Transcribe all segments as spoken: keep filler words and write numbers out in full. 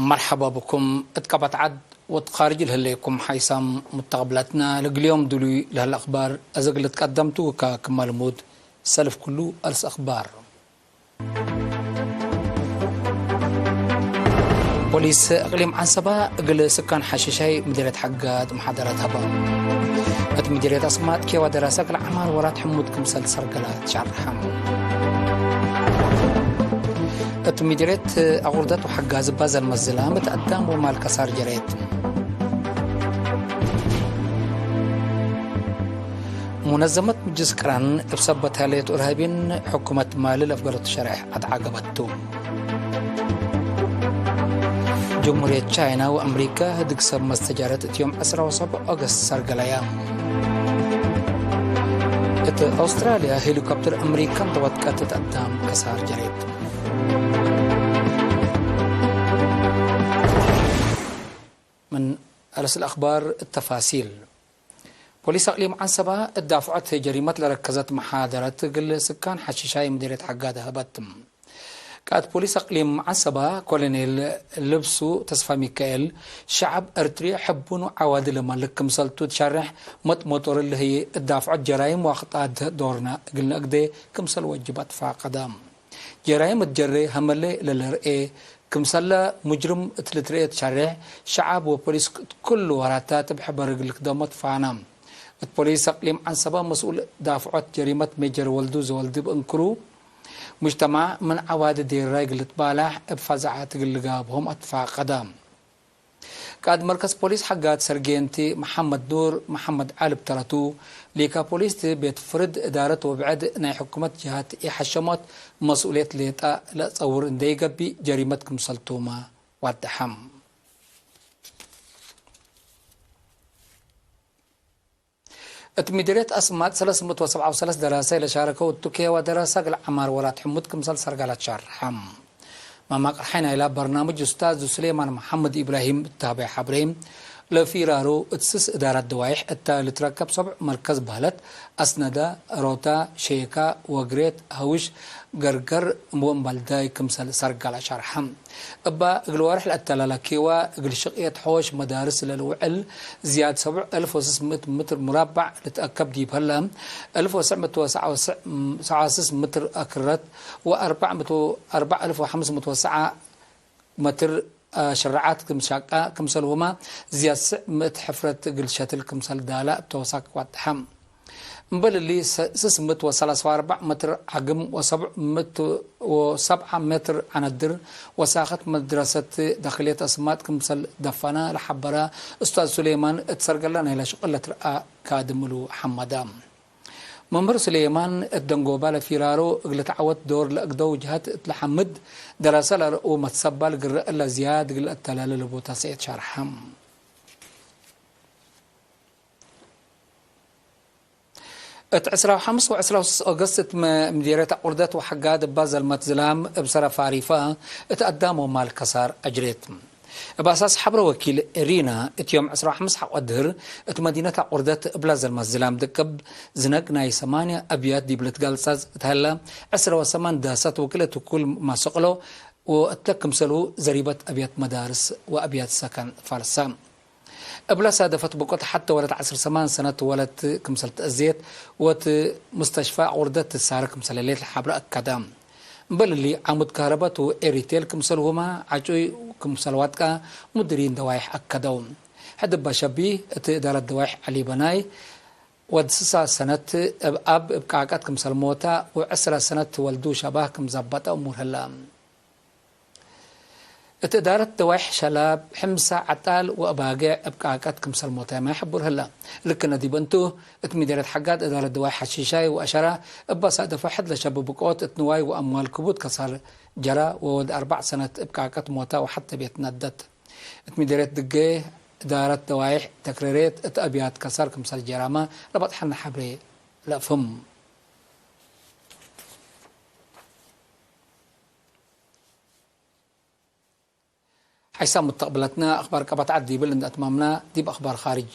መርሐባ ብኩም እት ቀበት ዐድ ወእት ካርጅ ለህሌኩም ሓይሳም ሙተቅብለትና። ለእግል ዮም ድሉይ ለህለ አክባር አዜ እግል ልትቀደም ቱ፣ ወካ ክመ ልሙድ ሰልፍ ክሉ አርእስ አክባር። ፖሊስ እቅሊም ዐንሰበ እግል ስካን ሐሺሻይ ምድርየት ሐጋድ መሓደራት ሀበ። እት ምድርየት አስማጥ ኬዋ ደራሰ እግል ዐማር ወራት ሕሙድ ክምሰል ሰርገላ ትሻርሐ። እት ምድርየት አቁርደት ወሐጋዝ እባ ዘልመት ዝላም እት አዳም ወማል ከሳር ጀሬት። ሙነዘመት ምጅልስ ቅራን እብ ሰበት ሀለየት እርሃቢን ሕኩመት ማሊ ለአፍገረቱ ሸሬሕ አትዓገበት ቱ። ጀምሁርየት ቻይና ወአምሪካ ህድግ ሰብ መስተጃረት እት ዮም ዕስራ ወሰብዕ ኦገስት ሰርገለያ። እት አውስትራልያ ሄሊኮፕተር አምሪካን ተወድቀት እት አዳም ከሳር ጀሬት። ምን አርእስ አክባር እተፋሲል። ፖሊስ አቅሊም ዐንሰበ እት ዳፍዖት ጀሪመት ለረከዘት መሓደረት እግል ስካን ሐሺሻይ ምድርየት ሐጋደ ሀበት። ቃእድ ፖሊስ አቅሊም ዐንሰበ ኮሎኔል ልብሱ ተስፋሚካኤል፣ ሸዐብ ኤርትርየ ሕቡን ወዐዋዲ ለመልክ ክምሰልቱ ትሸሬሕ፣ መጥ መጦር እሊ ህዬ እት ዳፍዖት ጀራይም ወአክጣድ ዶርነ እግል ነአግዴ ክምሰል ወጅብ አትፋቀደ። ጀራይም እት ጀሬ ሀመሌ ለልርኤ ክምሰለ ሙጅርም እት ልትርኤ ትሸሬሕ፣ ሸዐብ ወፖሊስ እት ኩሉ ወራታት እብ ሕበር እግል ልክደሞ ትፋነ። እት ፖሊስ አቅሊም ዐንሰበ መስኡል ዳፍዖት ጀሪመት ሜጀር ወልዱ ዘወልዲ እብ እንክሩ፣ ሙጅተማዕ ምን ዐዋዲ ዴራይ እግል ልትባላሕ እብ ፈዛዐት እግል ልጋብሆም አትፋቀደ። ቃእድ መርከዝ ፖሊስ ሐጋት ሰርጌንቲ መሐመድ ኑር መሐመድ ዐሊ እብ ተረቱ፣ ሊካ ፖሊስ ቲ ቤት ፍርድ እዳረት ወብዕድ ናይ ሕኩመት ጀሃት ኢሐሸሞት መስኡልየት ሌጠ ለአጸውር እንዴ ኢገብእ ጀሪመት ክምሰልቱመ ዋደሐም። እት ምድርየት አስማጥ ሰለስ ምእት ወሰብዓ ወሰለስ ደራሳይ ለሻረከው እቱ ኬዋ ደራሳ እግል ዐማር ወራት ሕሙድ ክምሰል ሰርጋላት ሻርሐ። ማማቅር ሐይ ናይላ በርናምጅ ኡስታዝ ሱሌማን መሐመድ ኢብራሂም እት ሀበየ ሐብሬ፣ ለፊራሩ እት ስስ እዳራት ደዋይሕ እተ ልትረከብ ሰብዕ መርከዝ በህለት፣ አስነደ፣ ሮታ፣ ሼካ፣ ወግሬት፣ ሀውሽ፣ ገርገር ወእምባልዳይ ክምሰል ሰርጋላ ሻርሐ። እባ እግል ዋርሕ ለአተላላኬወ፣ እግል ሽቅየት ሖሽ መዳርስ ለልውዕል ዝያድ ሰብዕ አልፍ ወስስ ምእት ምትር ሙራባዕ ልትአከብ ዲብ ህለ፣ አልፍ ወስዕ ምእት ወሰብዓ ወስስ ምትር አክረት ወአርበዕ ምእት ወአርበዕ አልፍ ወሐምስ ምእት ወሰብዓ መትር ሽረዓት ክም ሻቃ ክምሰልሁመ፣ ዝያድ ስዕ ምእት ሕፍረት እግል ሸትል ክምሰል ዳለ እብ ተወሳክ ዋደሐ። እምበል እሊ፣ ሰ-፣ ስስ ምእት ወሰላሳ ወአርበዕ መትር ዐግም ወሰብዕ ምእት ወሰብዓ መትር ዐነድር ወሳክት መድረሰት ዳክልየት አስማጥ ክምሰል ደፈነ ለሐበረ ኡስታዝ ሱሌማን፣ እት ሰርገለ ናይለ ሽቅል ለትርአ ካድም እሉ ሐመደ። መምህር ሱሌማን፣ እት ደንጎባ ለፊራሮ እግል ልትዐወት ዶር ለአግደው ጀሀት እት ለሐምድ፣ ደረሰ ለርኡ መትሰባል ግረ እለ ዝያድ እግል ለአተላለ ለቦታ ሰእየት ሸርሐ። እት ዕስራ ወሐምስ ወዕስራ ወስስ ኦገስት፣ እት መ-፣ ምዲርየት አቁርደት ወሐጋድ እባ ዘልመት ዝላም እብ ሰረ ፋሪፈ እት አዳም ወማል ከሳር አጅሬት። እብ አሳስ ሐብረ ወኪል ኤሪና፣ እት ዮም ዕስራ ወሐምስ ሐቆ ድህር እት መዲነት አቁርደት እብላ ዘልመት ዝላም ድቅብ ዝነግ ናይ ሰማንያ አብያት ዲብ ልትገልጸጽ እት ሀለ፣ ዕስረ ወሰማን ዳሳት ወክልኤ ትኩል ማሰቅሎ ወእትለ ክምሰልሁ ዘሪበት አብያት መዳርስ ወአብያት ሰከን ፋልሰ። እብለ ሳደፈት ብቆት ሐቴ ወለት ዐስር ሰማን ሰነት ወለት ክምሰል ተአዜት ወእት ሙስተሽፋ አቁርደት ትሳረ ክምሰል ህሌት ለሐብረ አከደ። እምበል እሊ፣ ዓሙድ ካህረበት ወኤሪቴል ክምሰልሁመ፣ ዐጩይ ክምሰል ዋድቀ ሙድሪን ደዋይሕ አከደው። ሕድ እባ ሸቢህ፣ እት እዳረት ደዋይሕ ዐሊ በናይ፣ ወድ ስሳ ሰነት እብ አብ እብ ቃቀት ክምሰል ሞተ ወዕስረ ሰነት ወልዱ ሸባህ ክም ዘበጠ እሙር ህለ። እት እዳረት ደዋይሕ ሸላብ፣ ሕምሰ፣ ዐጣል ወአባጌዕ እብ ቃቀት ክምሰል ሞታይመ ሕቡር ህለ። ልክነ ዲብ እንቱ፣ እት ምዲርየት ሐጋድ እዳረት ደዋይሕ ሐሺሻይ ወአሸረ እባ ሳደፈ ሕድ ለሸብ ብቆት እት ንዋይ ወአምዋል ክቡድ ከሳር ጀረ ወወድ አርበዕ ሰነት እብ ቃቀት ሞተ ወሐቴ ቤት ነደት። እት ምዲርየት ድጌ እዳረት ደዋይሕ ተክረሬት እት አብያት ከሳር ክምሰል ጀራመ ለበጥሐነ ሐብሬ ለአፍህም። ሐይሳም ሙተቅብለትነ አክባር ቀበት ዐድ ዲብል እንዴ አትማምነ፣ ዲብ አክባር ካርጅ።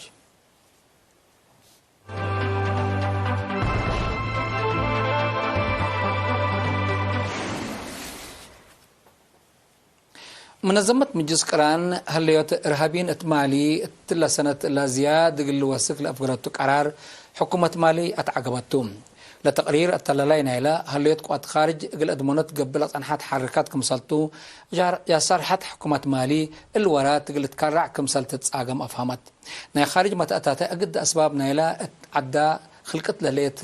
መነዘመት ምጅልስ ቅራን፣ ሀለዮት እርሃቢን እት ማሊ እትለ ሰነት ለዝያድ እግል ልወስክ ለአፍገረቱ ቀራር፣ ሕኩመት ማሊ አትዐገበቱ። ለተቅሪር አተላላይ ናይለ ሀለዮት ቅዋት ካርጅ እግል አድመኖት ገብእ ለጸንሐት ሐረካት ክምሰልቱ፣ ጃር-፣ ያሳርሐት ሕኩመት ማሊ፣ እሊ ወራት እግል ልትከራዕ ክምሰል ትትጻገም አፍሀመት። ናይ ካርጅ መተአታተ እግድ አስባብ ናይለ እት ዐዳ ክልቅት ለህሌት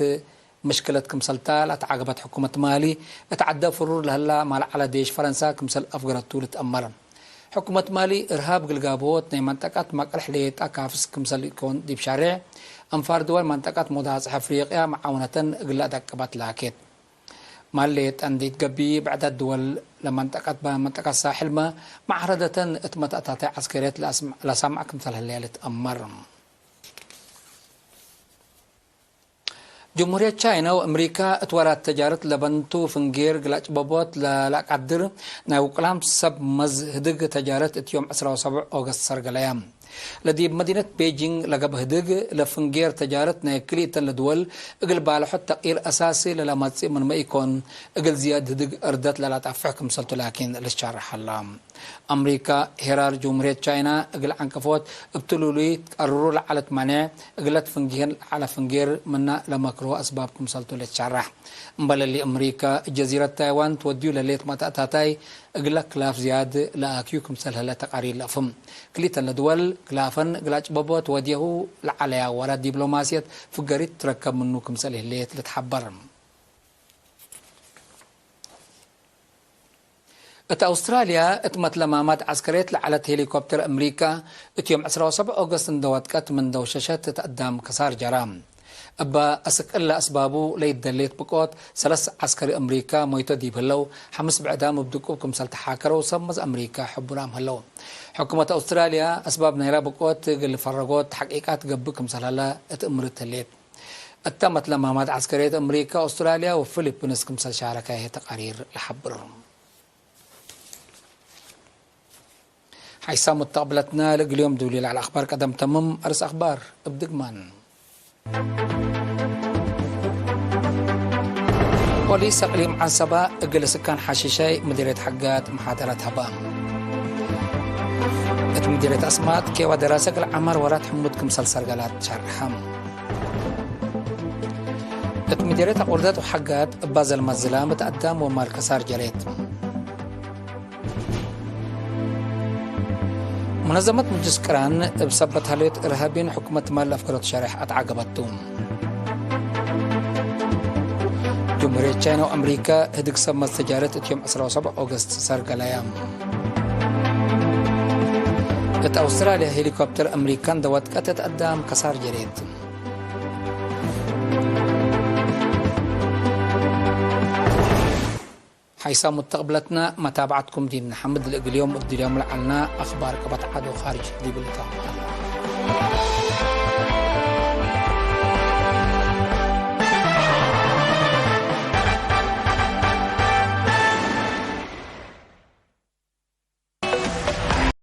ምሽክለት ክምሰልታ ለአትዓገበት ሕኩመት ማሊ፣ እት ዐደ ፍሩር ለህላ ማልዓለ ዴሽ ፈረንሳ ክምሰል አፍገረቱ ልትአመር። ሕኩመት ማሊ፣ እርሃብ እግል ጋብኦት ናይ መንጠቀት መቅርሕ ሌጣ ካፍስ ክምሰል ኢኮን ዲብ ሻሬዕ አንፋር ድወል መንጠቀት መውዳጽ አፍሪቅያ መዓውነተን እግል ለአደቅበት ላኬት። ማል ሌጠ እንዴ ኢትገቢ፣ ብዕዳት ድወል ለመንጠቀት በመንጠቀት ሳሕልመ መዓረደተን እት መተአታተ ዐስከርየት ለአስም-፣ ለሳምዕ ክምሰል ህለየ ልትአመር። ጅምሁርየት ቻይና ወአምሪካ እት ወራት ተጃረት ለበንቱ ፍንጌር እግል አጭበቦት ለለአቀድር ናይ ውቅላም ሰብ መዝ ህድግ ተጃረት እት ዮም ዕስራ ወሰብዕ ኦገስት ሰርገለያ። ለዲብ መዲነት ቤጂንግ ለገብእ ህድግ ለፍንጌር ተጃረት ናይ ክልኢተን ለድወል እግል ባልሖት ተቅይር አሳሲ ለለመጽእ ምንመ ኢኮን እግል ዝያድ ህድግ እርደት ለለአጣፍሕ ክምሰልቱ ላኪን ልትሻረሕ ሀላ። አምሪካ፣ ሄራር ጅምሁርየት ቻይና እግል ዐንቀፎት እብ ትሉሉይ ትቀርሩ ለዐለት ማኔዕ፣ እግለት ፍንጌህን ለዐለ ፍንጌር ምና ለመክርሆ አስባብ ክምሰልቱ ልትሸረሕ። እምበል እሊ፣ አምሪካ፣ ጀዚረት ታይዋን ትወድዩ ለሌት መተአታታይ እግለ ክላፍ ዝያድ ለአክዩ ክምሰል ህለ ተቃሪር ለአፍህም። ክልኢተን ለድወል፣ ክላፈን እግል አጭበቦ ትወድየሁ ለዐለያ ወራት ዲፕሎማስየት ፍገሪት ትረከብ ምኑ ክምሰል ህሌት ልትሐበር። እት አውስትራልያ፣ እት መትለማማት ዐስከርየት ለዐለት ሄሊኮፕተር አምሪካ፣ እት ዮም ዕስራ ወሰብዕ ኦገስት እንዴ ወድቀት ምን ደውሸሸት እት አዳም ከሳር ጀራ። እበ አስክ እለ አስባቡ ለኢደሌት ብቆት፣ ሰለስ ዐስከሪ አምሪካ ሞይቶ ዲብ ህለው፣ ሐምስ ብዕዳም እብ ድቁብ ክምሰል ተሓከረው ሰብ መዝ አምሪካ ሕቡራም ህለው። ሕኩመት አውስትራልያ፣ አስባብ ናይላ ብቆት እግል ፈረጎት ተሕቂቃት ገብእ ክምሰል ሀለ እት እምርት ህሌት። እተ መትለማማት ዐስከርየት አምሪካ፣ አውስትራልያ ወፊሊፒንስ ክምሰል ሻረከ ህይ ተቃሪር ለሐብር። ሓይሳም ሙተቅብለትነ፣ ለእግል ዮም ዱሊ ለዐለ አኽባር ቀደም ተምም። አርስ አኽባር እብ ድግማን። ፖሊስ አቅሊም ዐንሰበ እግል ስካን ሐሺሻይ ምዲርየት ሐጋት መሓደረት ሀበ። እት ምዲርየት አስማጥ ኬዋ ደራሰ እግል ዐመር ወራት ሕሙድ ክምሰል ሰርገላት ሸርሐ። እት ምዲርየት አቁርደት ወሐጋት እባ ዘልመት ዝላም እት አዳም ወማል ከሳር ጀሬት። ሙነዘመት ምጅልስ ቅራን እብ ሰበት ሀለዮት እርሃቢን ሕኩመት ማል ለአፍገረቱ ሸሬሕ አትዓገበቱ። ጅምሁርየት ቻይና ወአምሪካ ህድግ ሰብ መዝ ተጃረት እት ዮም ዕስራ ወሰብዕ ኦገስት ሰርገለያ። እት አውስትራልያ ሄሊኮፕተር አምሪካ እንዴ ወድቀት እት አዳም ከሳር ጀሬት። ሓይሳም ሙተቅብለትነ፣ መታብዐትኩም ዲብ ነሐምድ። ለእግል ዮም እት ድልዮም ለዐልነ አኽባር ቀበት ዐድ ወካርጅ ዲብሊ ተአመ።